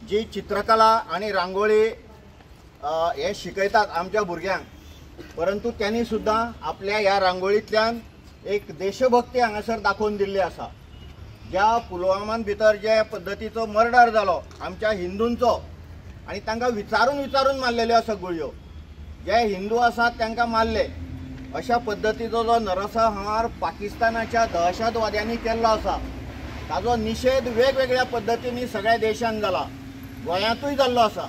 जी चित्रकला आनी रांगोळी हे शिकयतात आमच्या भुरग्यांक, परंतु त्यांनी सुद्दां आपल्या ह्या रांगोळींतल्यान एक देशभक्ती हांगासर दाखोवन दिल्ली आसा. ज्या पुलवामान भितर जे पद्दतीचो मर्डर जालो आमच्या हिंदूंचो आनी तांकां विचारून विचारून मारलेल्यो आसा गुळयो, जे हिंदू आसात तांकां मारले, अशा पद्दतीचो जो नरसंहार पाकिस्तानाच्या दहशतवाद्यांनी केल्लो आसा ताजो निशेध वेगवेगळ्या पद्दतींनी सगळ्या देशांत जाला, गोंयांतूय जाल्लो आसा.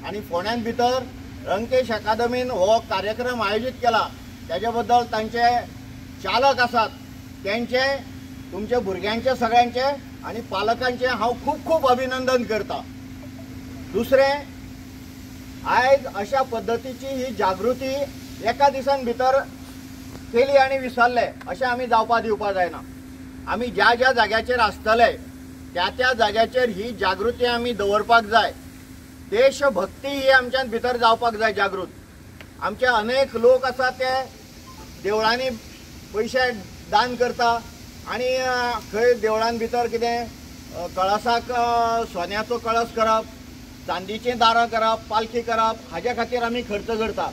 आनी फोंड्यान भितर रंकेश अकादमीन हो कार्यक्रम आयोजीत केला, ताजे बद्दल तांचे चालक आसात त्यांचे, तुमच्या भुरग्यांचे सगळ्यांचे आनी पालकांचे हांव खूब खूब अभिनंदन करता. दुसरें, आयज अशा पद्दतीची ही जागृती एका दिसान भितर केली आनी विसरले अशें आमी जावपा दिवपा जायना. आमी ज्या ज्या जाग्याचेर आसतले त्या त्या जाग्याचेर ही जागृती आमी दवरपाक जाय. देशभक्ती ही आमच्यान भितर जावपाक जाय जागृत. आमचे अनेक लोक आसा ते देवळांनी पयशे दान करता आनी खंय देवळान भितर कितें कळसाक सोन्याचो कळस करप, चांदीचीं दारां करप, पालखी करप, हाज्या खातीर आमी खर्च करता.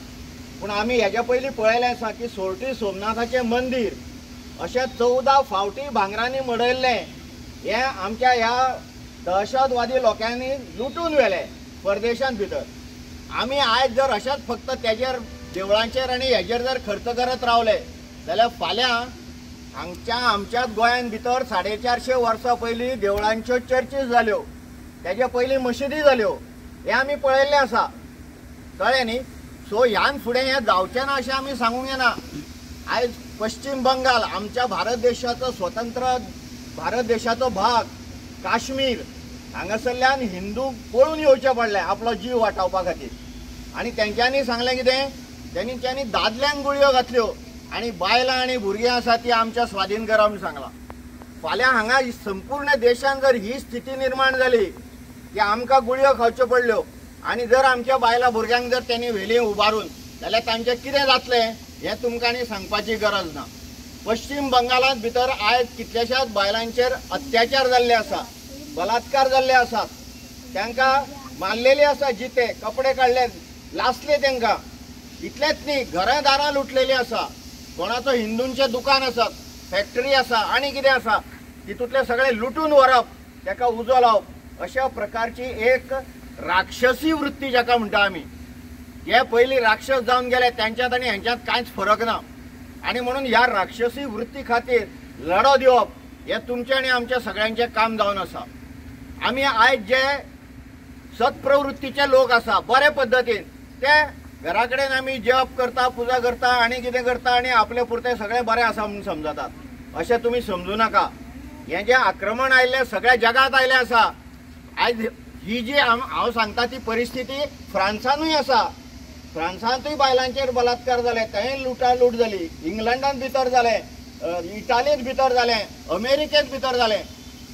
पूण आमी हेज्या पयलीं पळयलें आसा की सोरटी सोमनाथाचें मंदीर अशें 14 फावटी भांगरांनी मडयल्लें हें आमच्या ह्या दहशतवादी लोकांनी लुटून व्हेलें परदेशांत भितर. आमी आयज जर अशेंच फक्त तेजेर देवळांचेर आनी हेजेर जर खर्च करत रावले जाल्यार फाल्यां हांगच्या आमच्याच गोंयांत भितर 450 वर्सां पयलीं देवळांच्यो चर्चीस जाल्यो, तेजे पयलीं मशिदी जाल्यो, हें आमी पळयल्लें आसा. कळ्ळें न्ही? सो ह्यान फुडें हें जावचें ना अशें आमी सांगूंक येना. आयज पश्चिम बंगाल आमच्या भारत देशाचो स्वतंत्र भारत देशाचो भाग काश्मीर हांगासरल्यान हिंदू पळून येवचें पडलें आपलो जीव वाटावपा खातीर. आनी तेंच्यांनी सांगलें कितें, तेंच्यांनी दादल्यांक गुळयो घातल्यो आनी बायलां आनी भुरगीं आसा ती आमच्या स्वाधीन करा म्हूण सांगलां. फाल्यां हांगा संपूर्ण देशान जर ही स्थिती निर्माण जाली की आमकां गुळयो खावच्यो पडल्यो आनी जर आमच्या बायलां भुरग्यांक जर तेणी व्हेलीं उबारून जाल्यार तांचें कितें जातलें हें तुमकां आनी सांगपाची गरज ना. पश्चिम बंगालांत भितर आयज कितल्याशाच बायलांचेर अत्याचार जाल्ले आसा, बलात्कार जाल्ले आसात, तांकां मारलेले आसा जिते, कपडे काडले, लासले तांकां. इतलेंच न्ही, घरां दारां लुटलेलीं आसा, कोणाचो हिंदूंचें दुकान आसा, फॅक्टरी आसा आनी कितें आसा तितूंतलें सगळें लुटून व्हरप, ताका उजो लावप, अशा प्रकारची एक राक्षसी वृत्ती जाका म्हणटा आमी. हे पयलीं राक्षस जावन गेले तेंच्यांत आनी हेंच्यांत कांयच फरक ना. आनी म्हणून ह्या राक्षसी वृत्ती खातीर लढो दिवप हें तुमचें आनी आमच्या सगळ्यांचें काम जावन आसा. आमी आयज जे सत्प्रवृत्तीचे लोक आसा बरे पद्दतीन ते घरा कडेन आमी जप करता, पुजा करता आनी कितें करता आनी आपले पुरतें सगळें बरें आसा म्हणून समजतात. अशें तुमी समजू नाका. हें जें आक्रमण आयिल्लें सगळ्या जगांत आयिल्लें आसा. आयज ही जी हांव सांगता ती परिस्थिती फ्रांसानूय आसा. फ्रांसांतूय बायलांचेर बलात्कार जाले, थंय लुटालूट जाली, इंग्लंडांत भितर जालें, इटालींत भितर जालें, अमेरिकेंत भितर जालें.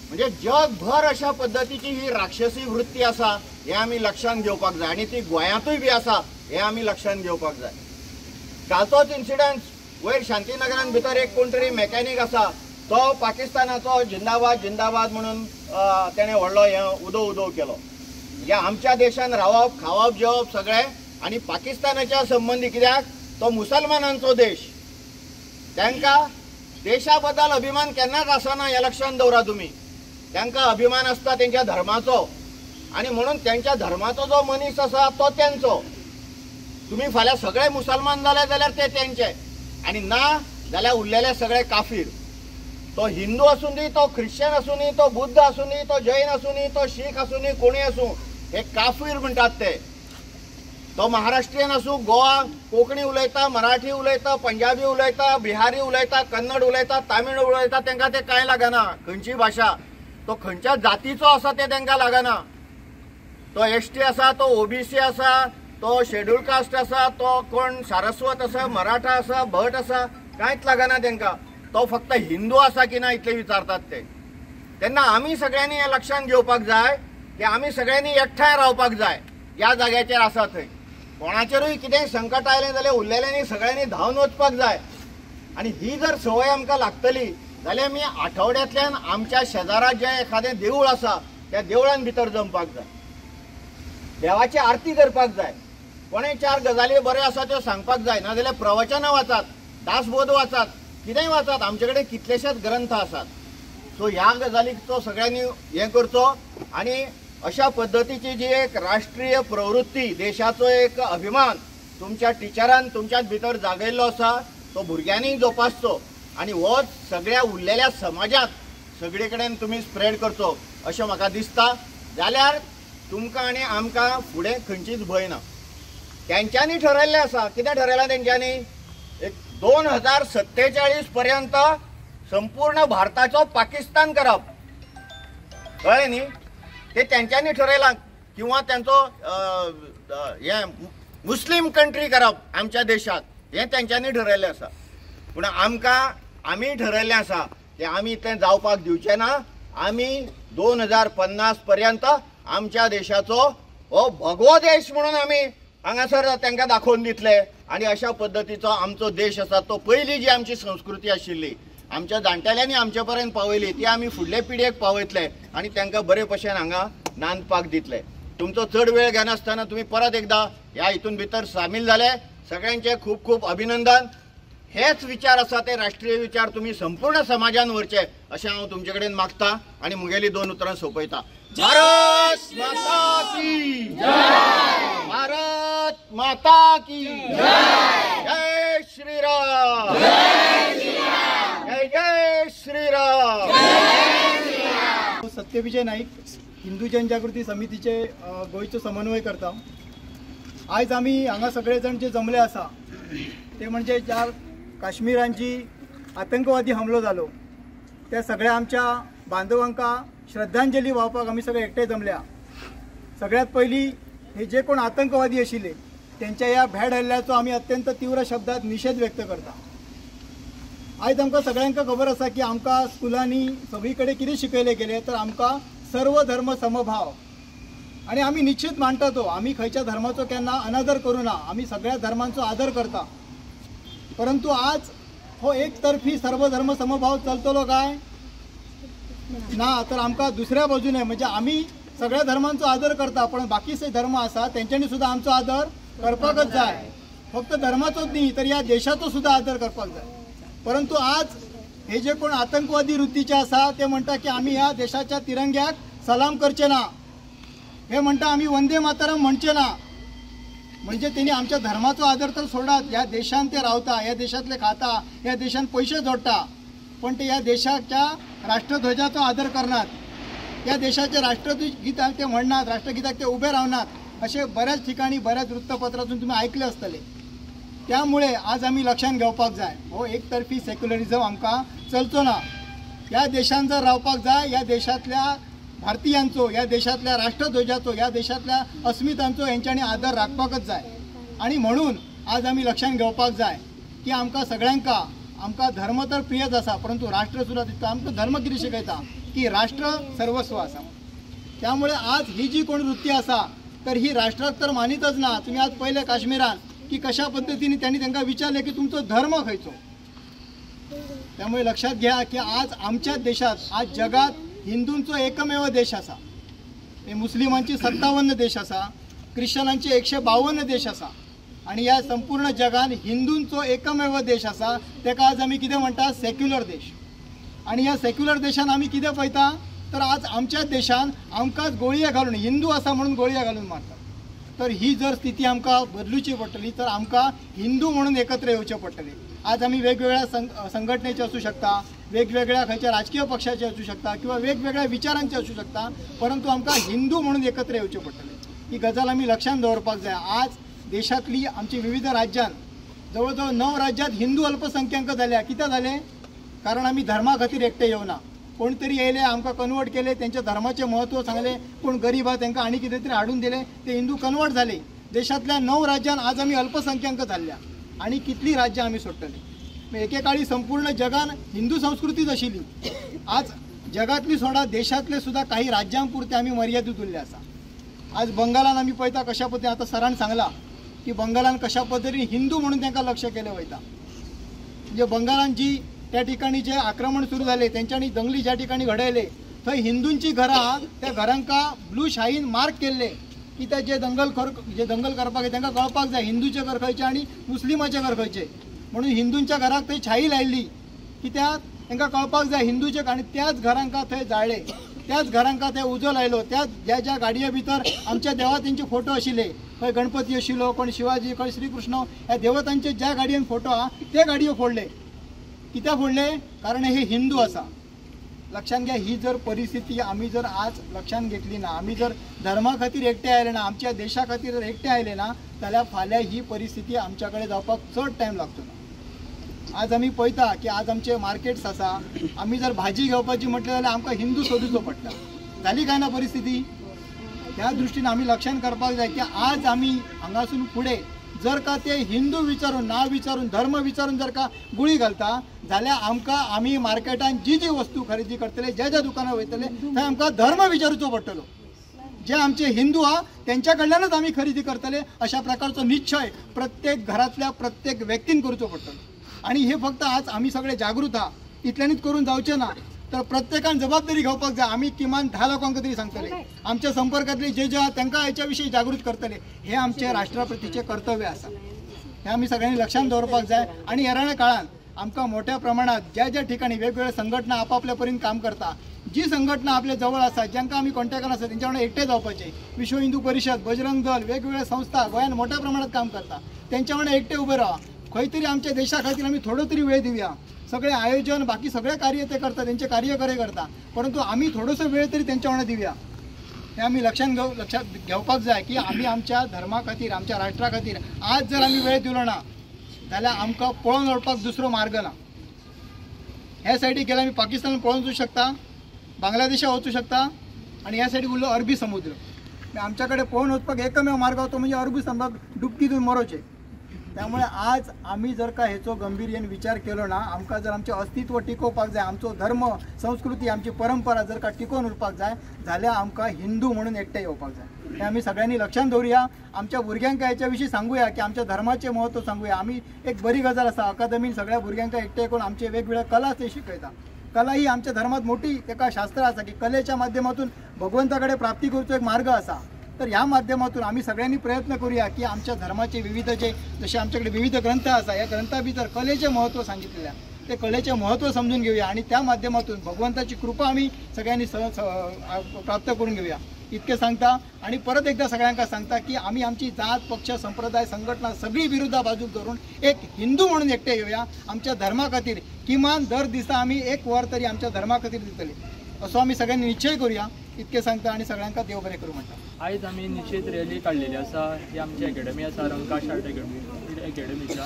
म्हणजे जगभर अशा पद्दतीची ही राक्षसी वृत्ती आसा हें आमी लक्षांत घेवपाक जाय आनी ती गोंयांतूय बी आसा हें आमी लक्षांत घेवपाक जाय. कालचोच इन्सिडंट वयर शांतीनगरान भितर एक कोण तरी मॅकॅनीक आसा तो पाकिस्तानाचो जिंदाबाद जिंदाबाद म्हणून तेणें व्हडलो हें उदो उदो केलो. म्हणजे आमच्या देशान रावप, खावप, जेवप सगळें आनी पाकिस्तानाच्या संबंदी, कित्याक तो मुसलमानांचो देश, तांकां देशा बद्दल अभिमान केन्नाच आसना हें लक्षांत दवरा तुमी. तांकां अभिमान आसता तेंच्या धर्माचो आनी म्हणून तेंच्या धर्माचो जो मनीस आसा तो तेंचो. तुमी फाल्यां सगळे मुसलमान जाले जाल्यार ते तेंचे आनी ना जाल्यार उरलेले सगळे काफीर. तो हिंदू आसूं दी, तो ख्रिश्चन आसूं दी, तो बुद्ध आसूं दी, तो जैन आसूं दी, तो शीख आसूं दी, कोणूय आसूं, हे काफीर म्हणटात ते. तो महाराष्ट्रीयन आसूं, गोवा कोंकणी उलयता, मराठी उलयता, पंजाबी उलयता, बिहारी उलयता, कन्नड उलयता, तामीळ उलयता, तांकां तें कांय लागना. खंयची भाशा, तो खंयच्या जातीचो आसा तें तांकां लागना. तो एसटी आसा, तो ओबीसी आसा, तो शेड्यूल कास्ट आसा, तो कोण सारस्वत आसा, मराठा आसा, भट आसा, कांयच लागना तांकां. तो फक्त हिंदू आसा की ना इतले विचारतात ते. तेन्ना आमी सगळ्यांनी हें लक्षांत घेवपाक जाय की आमी सगळ्यांनी एकठांय रावपाक जाय. ह्या जाग्याचेर आसा थंय कोणाचेरूय कितेंय संकट आयलें जाल्यार उरलेल्यांनी सगळ्यांनी धांवन वचपाक जाय. आनी ही जर संवय आमकां लागतली जाल्यार आमी आठवड्यांतल्यान आमच्या शेजारा जें एखादें देवूळ आसा त्या देवळान भितर जमपाक जाय. देवाची आरती करपाक जाय, कोणें चार गजाली बऱ्यो आसा त्यो सांगपाक जाय, नाजाल्यार प्रवचनां वाचात, दासबोध वाचात, कितेंय वाचात, आमचे कडेन कितलेशेच ग्रंथ आसात. सो ह्या गजालीचो सगळ्यांनी हें करचो आनी अशा पद्दतीची जी एक राष्ट्रीय प्रवृत्ती, देशाचो एक अभिमान तुमच्या टिचरान तुमच्यात भितर जागयल्लो आसा तो भुरग्यांनी जोपासचो आनी हो सगळ्या उरलेल्या समाजात सगळे कडेन तुमी स्प्रेड करचो अशें म्हाका दिसता. जाल्यार तुमकां आनी आमकां फुडें खंयचीच भंय ना. तेंच्यांनी ठरयल्लें आसा, कितें ठरयलां तेंच्यांनी, एक 2047 पर्यंत संपूर्ण भारताचो पाकिस्तान करप, कळ्ळें न्ही, ते तेंच्यांनी ठरयलां, किंवा तेंचो हें मुस्लीम कंट्री करप आमच्या देशाक, हें तेंच्यांनी ठरयल्लें आसा. पूण आमकां आमी ठरयल्लें आसा की आमी तें जावपाक दिवचें ना. आमी 2050 पर्यंत आमच्या देशाचो हो भगवो देश म्हणून आमी हांगासर तांकां दाखोवन दितले आनी अशा पद्दतीचो आमचो देश आसा तो पयलीं जी आमची संस्कृती आशिल्ली आमच्या जाणटेल्यांनी आमचे पर्यंत पावयली ती आमी फुडले पिळगेक पावयतले आनी तांकां बरे भशेन हांगा नांदपाक दितले. तुमचो चड वेळ घेनासतना तुमी परत एकदा ह्या हितून भितर सामील जाले, सगळ्यांचे खूब खूब अभिनंदन. हेच विचार आसा ते राष्ट्रीय विचार तुमी संपूर्ण समाजान व्हरचे अशें हांव तुमचे कडेन मागता आनी मुगेली दोन उतरां सोंपयता. भारत माता की जय, भारत माता की जय, जय श्रीराम, जय जय श्रीराम. सत्यविजय नाईक, हिंदू जनजागृती समितीचे गोंयचो समन्वय करता. आयज आमी हांगा सगळे जाण जे जमले आसा ते म्हणजे ज्या काश्मीरांची आतंकवादी हमलो जालो त्या सगळ्या आमच्या बांधवांका श्रद्धांजली वावपाक आमी सगळे एकठांय जमल्या. सगळ्यात पयलीं हे जे कोण आतंकवादी आशिल्ले तेंच्या ह्या भॅड हल्ल्याचो आमी अत्यंत तीव्र शब्दात निशेध व्यक्त करता. आयज आमकां सगळ्यांक खबर आसा की आमकां स्कुलांनी सगळी कडेन कितें शिकयलें गेलें तर आमकां सर्व धर्म समभाव, आनी आमी निश्चित मानता तो, आमी खंयच्या धर्माचो केन्ना अनादर करूं ना, आमी सगळ्या धर्मांचो आदर करता. परंतु आज हो एक तर्फी सर्वधर्म समभाव चलतलो काय ना, तर आमकां दुसऱ्या बाजूने म्हणजे आमी सगळ्या धर्मांचो आदर करता पण बाकीचे धर्म आसा तेंच्यांनी सुद्दां आमचो आदर करपाकच जाय. फक्त धर्माचोच न्ही तर ह्या देशाचो सुद्दां आदर करपाक जाय. परंतु आज हे जे कोण आतंकवादी वृत्तीचे आसा ते म्हणटा की आमी ह्या देशाच्या तिरंग्याक सलाम करचे ना, हे म्हणटा आमी वंदे मातरम म्हणचे ना. म्हणजे तेणी आमच्या धर्माचो आदर तर सोडात, ह्या देशान ते रावता, ह्या देशांतले खाता, ह्या देशान पयशे जोडटा, पण ते ह्या देशाच्या राष्ट्रध्वजाचो आदर करनात, ह्या देशाचे राष्ट्रगीताक ते म्हणनात, राष्ट्रगीताक ते उबे रावनात, अशें बऱ्याच ठिकाणी बऱ्याच वृत्तपत्रातून तुमी आयकले आसतले. त्यामुळे आज आमी लक्षात घेवपाक जाय हो एकतर्फी सेक्युलरिजम आमकां चलचो ना. ह्या देशान जर रावपाक जाय, ह्या देशांतल्या भारतीयांचो, ह्या देशांतल्या राष्ट्रध्वजाचो, ह्या देशांतल्या अस्मितांचो हेंच्यांनी आदर राखपाकच जाय. आनी म्हणून आज आमी लक्षात घेवपाक जाय की आमकां सगळ्यांक आमकां धर्म तर प्रियच आसा परंतु राष्ट्र सुद्दां तितको आमकां धर्म कितें शिकयता की राष्ट्र सर्वस्व आसा. त्यामुळे आज ही जी कोण वृत्ती आसा तर ही राष्ट्राक तर मानीतच ना. तुमी आज पळयलें काश्मीरान की कशा पद्दतीने त्यांनी तांकां विचारलें की तुमचो धर्म खंयचो. त्यामुळे लक्षात घ्या की आज आमच्या देशात, आज जगात हिंदूंचो एकमेव देश आसा, मुस्लिमांची 57 देश आसा, ख्रिश्चनांचे 152 देश आसा, आनी ह्या संपूर्ण जगान हिंदूंचो एकमेव देश आसा तेका आज आमी कितें म्हणटा, सेक्युलर देश. आनी ह्या सेक्युलर देशान आमी कितें पळयता तर आज आमच्या देशान आमकांच गोळये घालून, हिंदू आसा म्हणून गोळये घालून मारतात. तर ही जर स्थिती आमकां बदलुची पडटली तर आमकां हिंदू म्हणून एकत्र येवचें पडटलें. आज आमी वेगवेगळ्या संघटनेचे आसूं शकता, वेगवेगळ्या खंयच्या राजकीय पक्षाचे आसूं शकता किंवा वेगवेगळ्या विचारांचे आसूं शकता, परंतु आमकां हिंदू म्हणून एकत्र येवचें पडटलें. ही गजाल आमी लक्षांत दवरपाक जाय. आज देशांतली आमची विविध राज्यांत, जवळ जवळ 9 राज्यांत हिंदू अल्पसंख्याक जाल्या. कित्याक जालें? कारण आमी धर्मा खातीर एकटे येवना. कोण तरी येयले आमकां कन्वर्ट केले, तेंच्या धर्माचें म्हत्व सांगलें, कोण गरीब आहा तेंकां आनी कितें तरी हाडून दिलें, ते हिंदू कन्वर्ट जाले. देशांतल्या 9 राज्यांत आज आमी अल्पसंख्याक जाल्ल्या आनी कितलीं राज्यां आमी सोडटली. एकेकाळी संपूर्ण जगान हिंदू संस्कृतीच आशिल्ली, आज जगातली सोडा देशांतले सुद्दां काही राज्यां पुरते आमी मर्यादीत उरले आसा. आज बंगालान आमी पळयता कशा पद्दतीन, आतां सरान सांगलां की बंगालान कशा पद्दतीन हिंदू म्हणून तांकां लक्ष केलें वयता. म्हणजे बंगालान जी त्या ठिकाणी जे आक्रमण सुरू जालें, तेंच्यांनी दंगली ज्या ठिकाणी घडयले थंय हिंदूंची घरां, त्या घरांका ब्लू शाहीन मार्क केल्ले की ते जे दंगल करपाक तांकां कळपाक जाय हिंदूचे घर खंयचे आनी मुस्लिमाचे घर खंयचे, म्हणून हिंदूंच्या घराक थंय छाई लायली कित्याक तांकां कळपाक जाय हिंदूचे, आनी त्याच घरांका थंय जाळ्ळे, त्याच घरांका थंय उजो लायलो, त्याच ज्या ज्या गाडये भितर आमच्या देवतांचे फोटो आशिल्ले, खंय गणपती आशिल्लो, कोण शिवाजी, खंय श्रीकृष्ण, ह्या देवतांचे ज्या गाडयेन फोटो आहा ते गाडयो फोडले. कित्याक फोडले? कारण हे हिंदू आसा. लक्षात घ्या, ही जर परिस्थिती आमी जर आज लक्षात घेतली ना, आमी जर धर्मा खातीर एकटे आयले ना, आमच्या देशा खातीर जर एकटे आयले ना, जाल्यार फाल्यां ही परिस्थिती आमच्या कडेन जावपाक चड टायम लागचो ना. आज आमी पळयता की आज आमचे मार्केट्स आसा, आमी जर भाजी घेवपाची म्हटलें जाल्यार आमकां हिंदू सोदूचो पडटा. जाली काय ना परिस्थिती? ह्या दृश्टीन आमी लक्षात करपाक जाय की आज आमी हांगासून फुडें जर का ते हिंदू विचारून, नांव विचारून, धर्म विचारून जर का गुळी घालता जाल्यार आमकां आमी मार्केटान जी जी वस्तू खरेदी करतले, ज्या ज्या दुकानार वयतले थंय आमकां धर्म विचारूचो पडटलो. जे आमचे हिंदू आहा तेंच्या कडल्यानच आमी खरेदी करतले अशा प्रकारचो निश्चय प्रत्येक घरांतल्या प्रत्येक व्यक्तीन करचो पडटलो. आनी हे फक्त आज आमी सगळे जागृत आहा इतल्यानीच करून जावचें ना, तर प्रत्येकान जबाबदारी घेवपाक जाय. आमी किमान 10 लोकांक तरी सांगतले, आमच्या संपर्कांतले जे जे आहा तांकां हेच्या विशीं जागृत करतले. हे आमचे राष्ट्राप्रतीचें कर्तव्य आसा, हें आमी सगळ्यांनी लक्षांत दवरपाक जाय. आनी येणाऱ्या काळांत आमकां मोठ्या प्रमाणात ज्या ज्या ठिकाणी वेगवेगळ्या संघटना आपापल्या परीन काम करता, जी संघटना आपल्या जवळ आसा, जांकां आमी कॉन्टेक्टान आसा तेंच्या वांगडा एकटे जावपाचें. विश्व हिंदू परिशद, बजरंग दल, वेगवेगळ्या संस्था गोंयांत मोठ्या प्रमाणात काम करता, तेंच्या वांगडा एकटे उबे रावा. खंय तरी आमच्या देशा खातीर आमी थोडो तरी वेळ दिवया. सगळें आयोजन बाकी सगळें कार्य ते करता, तेंचे कार्यकर्ते करता, परंतु आमी थोडोसो वेळ तरी तेंच्या वांगडा दिवया. हें आमी लक्षांत घेवपाक जाय की आमी आमच्या धर्मा खातीर, आमच्या राष्ट्रा खातीर आज जर आमी वेळ दिलो ना जाल्यार आमकां पळोवन वचपाक दुसरो मार्ग ना. ह्या सायडीक गेल्यार आमी पाकिस्तान पळोवन वचूं शकता, बांगलादेशा वचूं शकता, आनी ह्या सायडीक उरलो अरबी समुद्र. आमच्या कडेन पळोवन वचपाक एकमेव मार्ग तो म्हणजे अरबी समुद्राक डुबकी दिवन मरोचें. त्यामुळे आज आमी जर का हेचो गंभीर्येन विचार केलो ना, आमकां जर आमचें अस्तित्व टिकोवपाक जाय, आमचो धर्म, संस्कृती, आमची परंपरा जर का टिकोवन उरपाक जाय जाल्यार आमकां हिंदू म्हणून एकटे येवपाक जाय. हें आमी सगळ्यांनी लक्षांत दवरुया. आमच्या भुरग्यांक हेच्या विशीं सांगुया की आमच्या धर्माचें म्हत्व सांगुया. आमी एक बरी गजाल आसा, अकादमीन सगळ्या भुरग्यांक एकटे करून आमचे वेगवेगळे कला ते शिकयता. कला ही आमच्या धर्मात मोठी एका शास्त्र आसा की कलेच्या माध्यमातून भगवंता कडेन प्राप्ती करचो एक मार्ग आसा. तर ह्या माध्यमातून आमी सगळ्यांनी प्रयत्न करूया की आमच्या धर्माचे विविध जे जशे आमच्याकडे विविध ग्रंथ आसा, ह्या ग्रंथा भितर कलेचें म्हत्व सांगितलें आसा, ते कलेचें म्हत्व समजून घेवया आनी त्या माध्यमातून भगवंताची कृपा आमी सगळ्यांनी प्राप्त करून घेवया. इतकें सांगता आनी परत एकदा सगळ्यांक सांगता की आमी आमची जात, पक्ष, संप्रदाय, संघटना सगळी विरुद्धा बाजूक धरून एक हिंदू म्हणून एकटे येवया. आमच्या धर्मा खातीर किमान दर दिसा आमी एक वर तरी आमच्या धर्मा खातीर दितले असो आमी सगळ्यांनी निश्चय करूया. इतकें सांगता आनी सगळ्यांक देव बरें करूं म्हणटा. आयज आमी निशेध रॅली काडलेली आसा, ही आमची एकेडमी आसा रंकाश आर्ट एकेडमीच्या.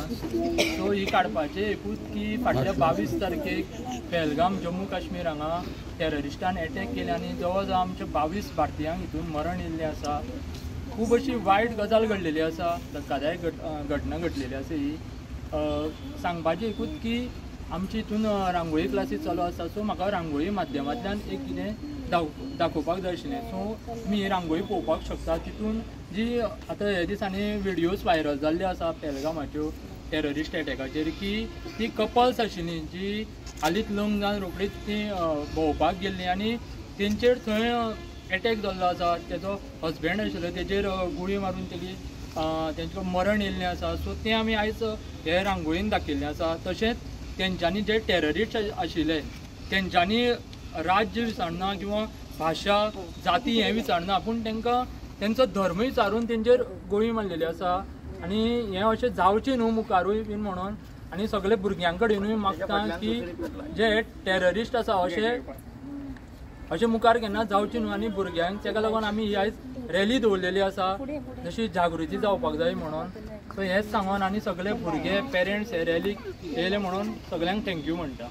सो ही काडपाचें एकूच की फाटल्या 22 तारखेक पेहलगाम जम्मू काश्मीर हांगा टेररिस्टान एटॅक केले आनी जवळ जवळ आमच्या 22 भारतीयांक हितून मरण येयल्लें आसा. खूब अशी वायट गजाल घडलेली आसा, धक्कादायक घटना घडलेली आसा. ही सांगपाचें एकूच की आमची हितून रांगोळी क्लासीस चालू आसा, सो म्हाका रांगोळी माध्यमांतल्यान एक कितें दाखोवपाक जाय आशिल्लें. सो तुमी ही रांगोळी पळोवपाक शकता. तितून जी आतां ह्या दिसांनी व्हिडियोज व्हायरल जाल्ल्यो आसा पेहलगामाच्यो टेररिस्ट एटॅकाचेर, की ती कपल्स आशिल्लीं जी हालींच लग्न जावन रोखडीच ती भोंवपाक गेल्लीं आनी तेंचेर थंय एटॅक जाल्लो आसा. तेजो हजबंड आशिल्लो तेजेर गुळी मारून तेजी तेंचो मरण येयल्लें आसा. सो तें आमी आयज हे रांगोळीन दाखयल्लें आसा. तशेंच तेंच्यांनी जे टेररिस्ट आशिल्ले तेंच्यांनी राज्य विचारना किंवा भाशा, जाती हें विचारना, पूण तांकां तेंचो धर्म विचारून तेंचेर गोळी मारलेली आसा. आनी हें अशें जावचें न्हू मुखारूय बीन म्हणून आनी सगळे भुरग्यां कडेनूय मागता की जे टेररिस्ट आसा अशें अशें मुखार केन्ना जावचें न्हू. आनी भुरग्यांक तेका लागून आमी ही आयज रॅली दवरलेली आसा, जशी जागृती जावपाक जाय म्हणून. सो हेंच सांगून आनी सगळे भुरगे, पेरंट्स हे रॅलीक येयले म्हणून सगळ्यांक thank you म्हणटा.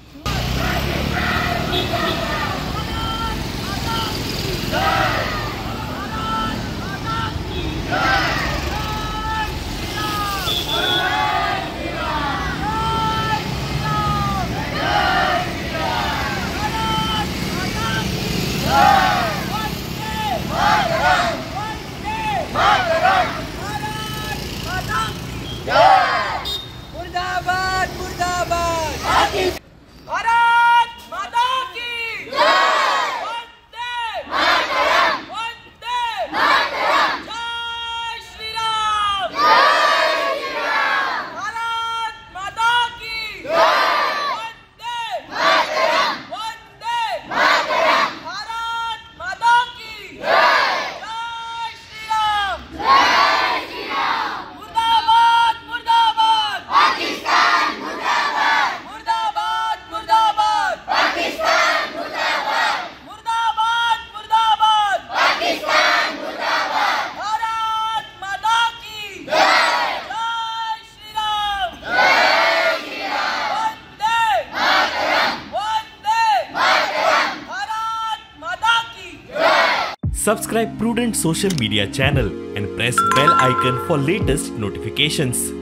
मुर्दाबाद मुर्दाबाद, भारत माता की जय। Vande Mataram. Subscribe Prudent social media channel and press bell icon for latest notifications.